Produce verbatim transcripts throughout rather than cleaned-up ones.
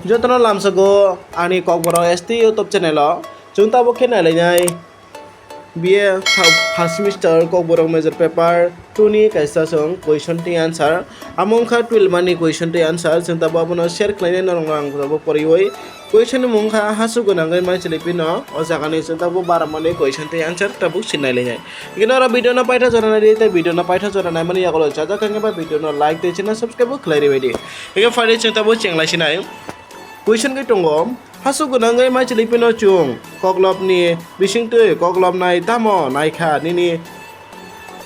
Jotono lamsogo ani Kokborok S T YouTube channel o chwng tabuk khe nailainai B A first semester Kokborok major paper two ni kaisa chwng question tei answer. Amo wngkha twelve mani question tei answer, chwng tabuk abono share khlainai norok ang tabuk poriwi. Question ni mung wngkha hachuk gwnangwi maichwlwi phino o jagani chwng tabuk bara mani question tei answer tabuk sinai lainai. Hingke oro video no paitha jora nai di tei video no paitha jora naimani yagulo chajak khe ba video no like tei channel subscribe bo khlai ribai di. Hingke phaidi chwng tabuk chenglai sinai. Question khe tongo, hachuk gwnangwi maichwlwi phino chwng koklopni bisingtwi koklopnai tamo naikha nini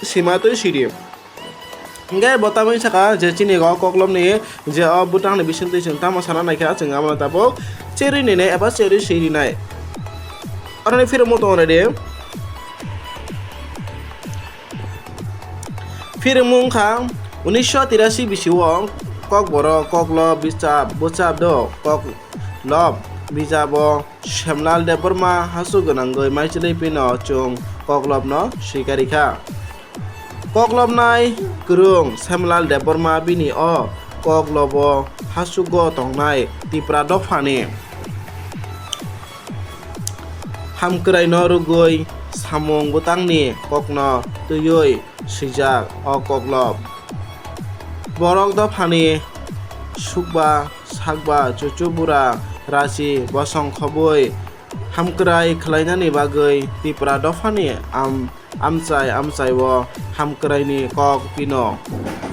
sima twi sidi. Hingke bo tamwi saka je chini o koklopni je o bwtangni bisingtwi chwng tamo sana naikha chwng abono tabuk cherwi ninai eba cherwi swi rinai. Aroni phirwngmung tongo naidi. Phirwngmung wngkha unisho tirasi bisio Kokborok, Koklob, Bichap, Bwchap do Koklob bijabo Semlal Debbarma hachuk gwnangwi maichwlwi phino chwng Koklopno swikarikha. Koklopnai kwrwng Semlal Debbarma bini o Koklobo hachugo tongnai Tipra dophani hamkwraino rwgwi samung bwtangni kokno twiwi swijak o Koklop. Borok dophani sukba sakba chuchu bura rachi bosong khobwi hamkwrai khlainani bagwi Tipra dophani am-, amchai amchai o hamkwraini kok pino.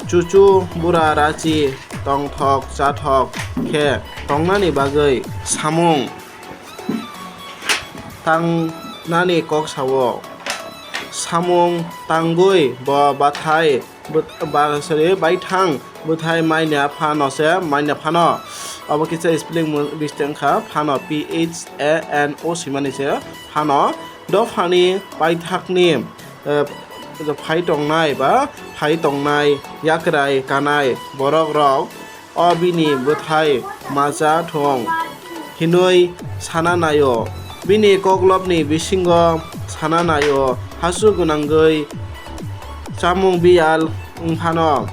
Chuchu bura rachi tongthok chathok khe tongnani bagwi samung tangnani kok sao. Samung tangwi bo bathai bwt-, ba-, sorry, baithang bwthai manya phano se manya phano. Obo kisa spelling mu-, mistake wngkha phano, P H A N O swimani se phano. Dophani paithakni, eh, phai tongnai ba phai tongnai yakrai kanai borok rok o bini bwthai macha thung hinwi sana naio. Bini koklopni bisingo sana naio, hachuk gwnangwi chamung biyal wngphano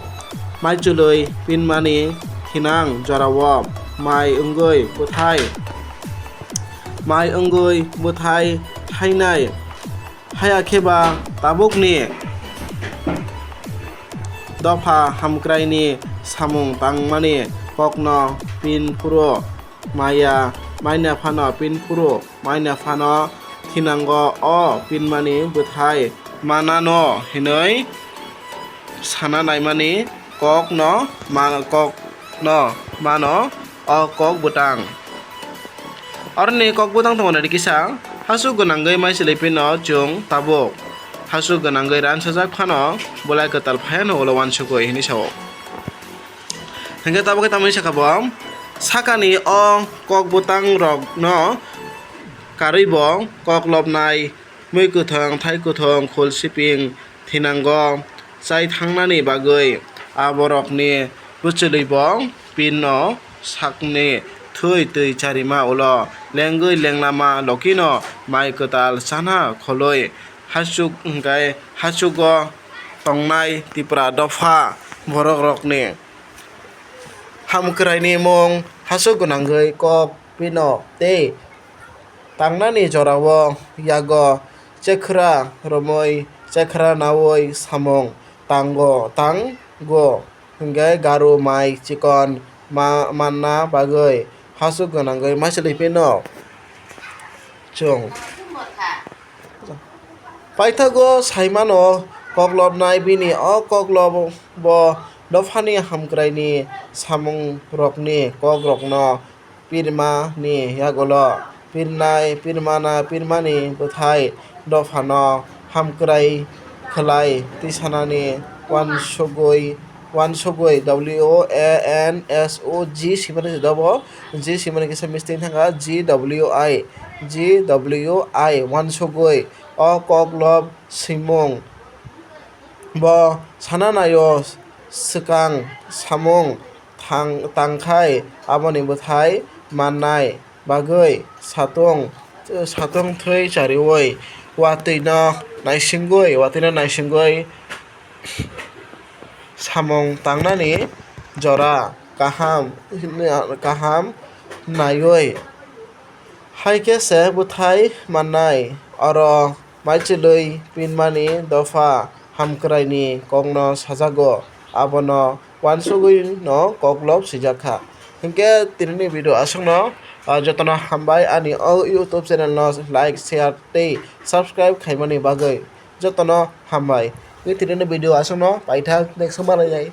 maichwlwi pinmani thinang jorao mai wngwi bwthai, mai wngwi bwthai thainai. Haya khe ba tabukni dopha hamkraini samung tangmani kokno pin phuru maya, manya phano pin phuru manya phano thinango o pinmani bwthai manano hinwi sana naimani kokno ma-, kokno mano o kok bwtang. Aroni kok bwtang tongo naidi kisa, hachuk gwnangwi maichwlwi phino chwng tabuk hachuk gwnangwi ransajak phano bwlai kwtal phaiano ulo uansukwi hinwi sao. Hinkhe tabuk khe tamni sakha bo sakani o kok bwtang rokno karwi bo kok lobnai, mui kwthwng, thai kwthwng, khul siping, thinango chai thangnani bagwi aborokni bwchwlwi bo pinno sakni thwi twi charima ulo lengwi lenglama lokino mai kwtal chana kholwi hachuk hwnkhe hachugo tongnai Tipra dopha borok rokni hamkwraini mung hachuk gwnangwi kok pino tei tangnani jorao yago chekhra romwi chekhra naui samung tango, tango hwnkhe garu mai chikon ma-, manna bagwi hachuk gwnangwi maichwlwi phino chwng. Paithago saimano koklopnai bini o koklobo dophani hamkraini samungrokni kokrokno pirmani yagulo pirnai, pirmana, pirmani bwthai dophano hamkrai khlai tisanani uansugwi, uansugwi, W A N S O G simani dobo, G simani kisa mistake thangkha, G W I, G W I uansugwi o koklop swimung bo sana naio swkang samung thang-, tangkhai aboni bwthai mannai bagwi satung, satung thwi chariui watwino naisingwi, watwino naisingwi samung tangnani jora kaham, kaham naiwi. Hai khe se bwthai mannai, oro maichwlwi pinmani dopha hamkraini kokno sajago, abono uansugwino koklop swijak kha. Hinkhe tinini video aswkno, ah, jotono hambai, ani o YouTube channel no like, share tei subscribe khaimani bagwi jotono hambai. Tei tinini video aswkno paithak, next o malainai.